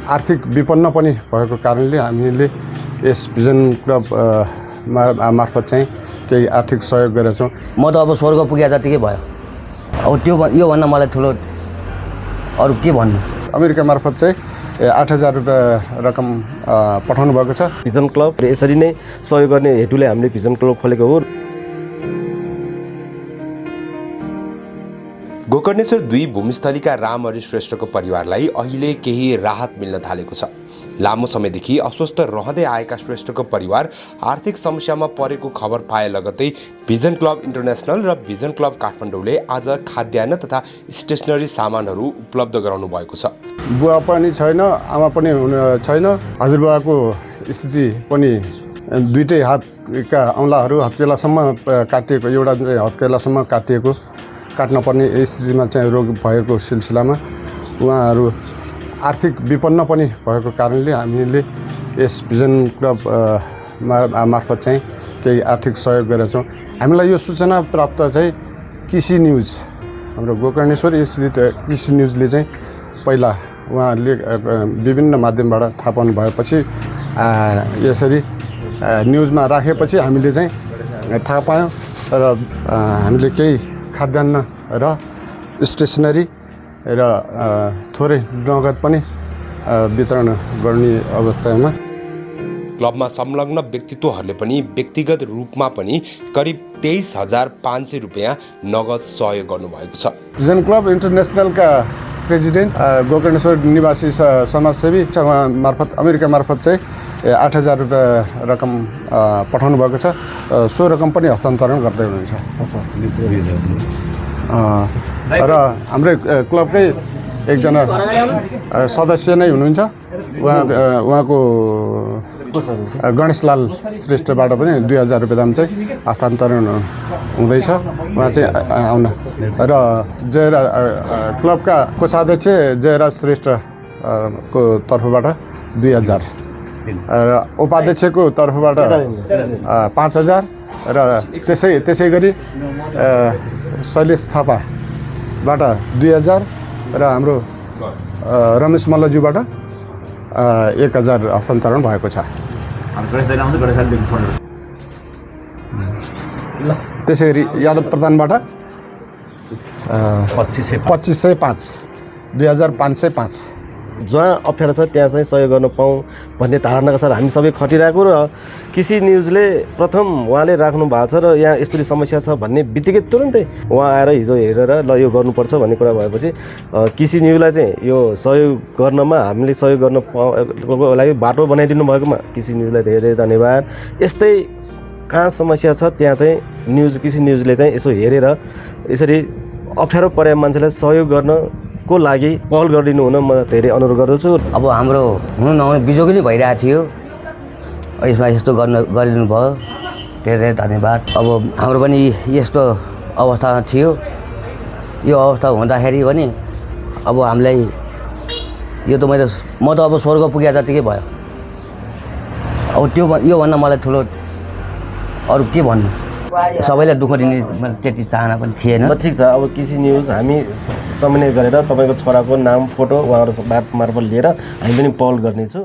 आर्थिक विपन्न पनि भएको कारणले हामीले यस भिजन क्लब मार्फत चाहिँ केही आर्थिक सहयोग गरेका छौँ। म त अब स्वर्ग पुगे जतिकै भयो। अब यो भन्दा मलाई ठुलो अरू के भन्नु। अमेरिका मार्फत चाहिँ 8,000 रुपियाँ रकम पठाउनु भएको छ। भिजन क्लब यसरी नै सहयोग गर्ने हेतुले हामीले भिजन क्लब खोलेको हो। गोकर्णेश्वर 2 भूमिस्थलीका रामहरि श्रेष्ठको परिवारलाई अहिले केही राहत मिल्न थालेको छ। लामो समयदेखि अस्वस्थ रहँदै आएका श्रेष्ठको परिवार आर्थिक समस्यामा परेको खबर पाए लगत्तै भिजन क्लब इन्टरनेसनल र भिजन क्लब काठमाडौँले आज खाद्यान्न तथा स्टेसनरी सामानहरू उपलब्ध गराउनु भएको छ। बुवा पनि छैन, आमा पनि छैन। हजुरबाको स्थिति पनि दुईटै हातका औँलाहरू हत्केलासम्म काटिएको, एउटा हत्केलासम्म काट्न पर्ने स्थितिमा चाहिँ रोग भएको सिलसिलामा उहाँहरू आर्थिक विपन्न पनि भएको कारणले हामीले यस भिजन क्लब मार्फत चाहिँ केही आर्थिक सहयोग गरेका छौँ। हामीलाई यो सूचना प्राप्त चाहिँ कृषि न्युज, हाम्रो गोकर्णेश्वर स्थित कृषि न्युजले चाहिँ पहिला उहाँहरूले विभिन्न माध्यमबाट थाहा पाउनु भएपछि यसरी न्युजमा राखेपछि हामीले चाहिँ थाहा पायौँ र हामीले केही खाद्यान्न र स्टेसनरी र थोरै नगद पनि वितरण गर्ने अवस्थामा क्लबमा संलग्न व्यक्तित्वहरूले पनि व्यक्तिगत रूपमा पनि करिब 23,500 रुपियाँ नगद सहयोग गर्नुभएको छ। भिजन क्लब इन्टरनेसनलका प्रेसिडेन्ट गोकर्णेश्वर निवासी समाजसेवी उहाँ मार्फत अमेरिका मार्फत चाहिँ 8,000 रुपियाँ रकम पठाउनु भएको छ। सो रकम पनि हस्तान्तरण गर्दै हुनुहुन्छ र हाम्रै क्लबकै एकजना सदस्य नै हुनुहुन्छ। उहाँको गणेशलाल श्रेष्ठबाट पनि 2,000 रुपियाँ दाम चाहिँ हस्तान्तरण हुँदैछ। उहाँ चाहिँ आउन र क्लबका कोषाध्यक्ष जयराज श्रेष्ठ को तर्फबाट 2,000 र उपाध्यक्षको तर्फबाट 5,000 र त्यसै गरी शैलेश थापाबाट 2,000 र हाम्रो रमेश मल्लज्यूबाट 1,000 हस्तान्तरण भएको छ। त्यसै गरी यादव प्रधानबाट 2,505 जहाँ अप्ठ्यारो छ त्यहाँ चाहिँ सहयोग गर्न पाऊँ भन्ने धारणाका साथ हामी सबै खटिरहेको र कृषि न्युजले प्रथम उहाँले राख्नु भएको छ र यहाँ यस्तो समस्या छ भन्ने बित्तिकै तुरुन्तै उहाँ आएर हिजो हेरेर ल यो गर्नुपर्छ भन्ने कुरा भएपछि कृषि न्युजलाई चाहिँ यो सहयोग गर्नमा हामीले सहयोग गर्न लागि बाटो बनाइदिनु भएकोमा कृषि न्युजलाई धेरै धेरै धन्यवाद। यस्तै कहाँ समस्या छ त्यहाँ चाहिँ कृषि न्युजले चाहिँ यसो हेरेर यसरी अप्ठ्यारो परे मान्छेलाई सहयोग गर्न को लागि पहल गरिदिनु हुन म धेरै अनुरोध गर्दछु। अब हाम्रो हुनु नहुने बिजोग नै भइरहेको थियो, यसमा यस्तो गरिदिनु भयो, धेरै धेरै धन्यवाद। अब हाम्रो पनि यस्तो अवस्थामा थियो, यो अवस्था हुँदाखेरि पनि अब हामीलाई म त अब स्वर्ग पुगे जतिकै भयो। अब यो भन्दा मलाई ठुलो अरू के भन्नु। सबैलाई दुःख दिने त्यति चाहना पनि थिएन। ठिक छ, अब कृषि न्युज हामी समन्वय गरेर तपाईँको छोराको नाम फोटो उहाँहरू मार्फत लिएर हामी पनि पहल गर्नेछु।